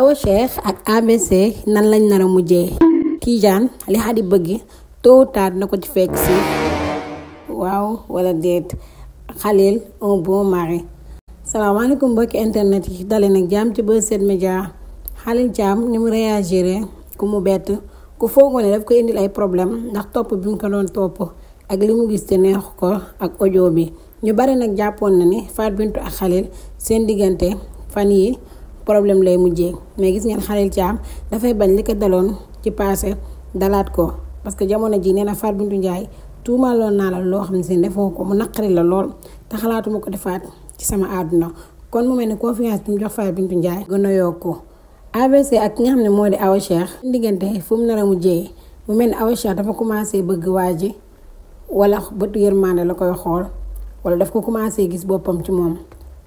Awa Cheikh ak ABC nan lañ nar a mujjee. Tidiane li Khady bëgg tôt ou tard na ko ci fekk si waaw wala déet. Khalil un bon mari. salaamaaleykum mbokki internet yi dalee nag jàmm ci Buzz 7 Media. Khalil Thiam ni mu réagiré ku mu bett ku foogoo ne daf ko indil ay problème ndax topp bi mu ko doon topp ak li mu gis te neexu ko ak audio bi. ñu bari nag jàppoon na ni Fatou Bintou ak Khalil seen diggante fan yi problème lay mujjee mais gis ngeen Khalil Thiam dafay bañ li ko daloon ci passé dalaat ko parce que jamono ji nee na Fatou Bintou Ndiaye tuumaloon naa la loo xam ne si defoo ko mu naqari la lool te xalaatuma ko defaat ci sama àdduna kon mu mel ni confiance bi mu jox Fatou Bintou Ndiaye gën a yokku. ABC ak ki nga xam ne moo di Awa Cheikh diggante fu mu nar a mujjee mu mel ni Awa Cheikh dafa commencé bëgg waa ji wala bëtu yërmande la koy xool wala daf ko commencé gis boppam ci moom.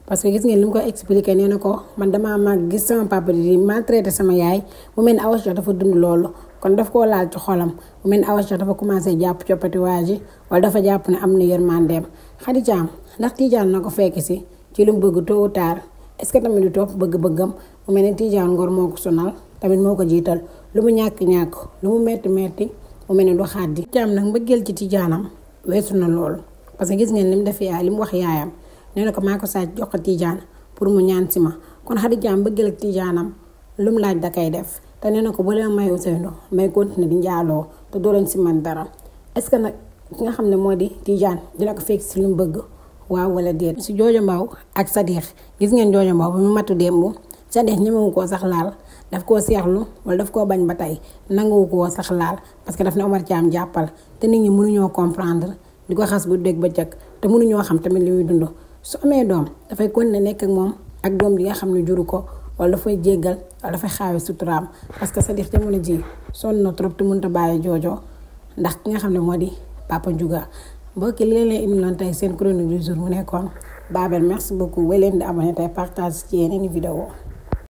parce que gis ngeen li mu ko expliqué nee na ko man damaa màgg gis sama papa di maltraité sama yaay mu mel ni Awa Cheikh dafa dund loolu kon daf koo laal ci xolam mu mel ni Awa Cheikh dafa commencé jàpp coppati waa ji wala dafa jàpp ne am na yërmandeem. Khady Thiam ndax Tidiane na ko fekk si ci lu mu bëgg tôt ou tard est-ce que tamit du topp bëgg-bëggam mu mel ni Tidiane ngor moo ko sonal tamit moo ko jiital lu mu ñàkk-ñàkk lu mu metti metti mu mel ni du Khady Thiam nag mbëggeel ci Tidianam weesu na loolu parce que gis ngeen li mu def yaay li mu wax yaayam nee na ko maa ko sàcc jox ko Tidiane pour mu ñaan si ma kon Khady Thiam bëggeel ak Tidianam lu mu laaj da koy def te nee na ko ba leen may Ousseynou may continuer di njaaloo te doo leen si man dara est-ce que nag ki nga xam ne moo di Tidiane dina ko fekk si lu mu bëgg waaw wala déet. si Jojo Mbaw ak Sadikh gis ngeen Jojo Mbaw ba mu matu démb Sadikh ñemewu koo sax laal daf koo seexlu wala daf koo bañ ba tey nanguwu koo sax laal parce que daf ne Omar Thiam jàppal te nit ñi mënuñoo comprendre di ko xas bu dégg ba jëkk te mënuñoo xam tamit li muy dund. su amee doom dafay continuer nekk ak moom ak doom bi nga xam ne juru ko wala dafay jéggal wala dafay xaawe suturaam parce que Sadikh jamono ji sonn na trop te mënut a bàyyi Jojo ndax ki nga xam ne moo di Papa Ndiouga mbokki li leen indiloon tey seen chronique du jour mu nekkoon Babel merci beaucoup wéy leen di abonné tey partage ci yeneen vidéo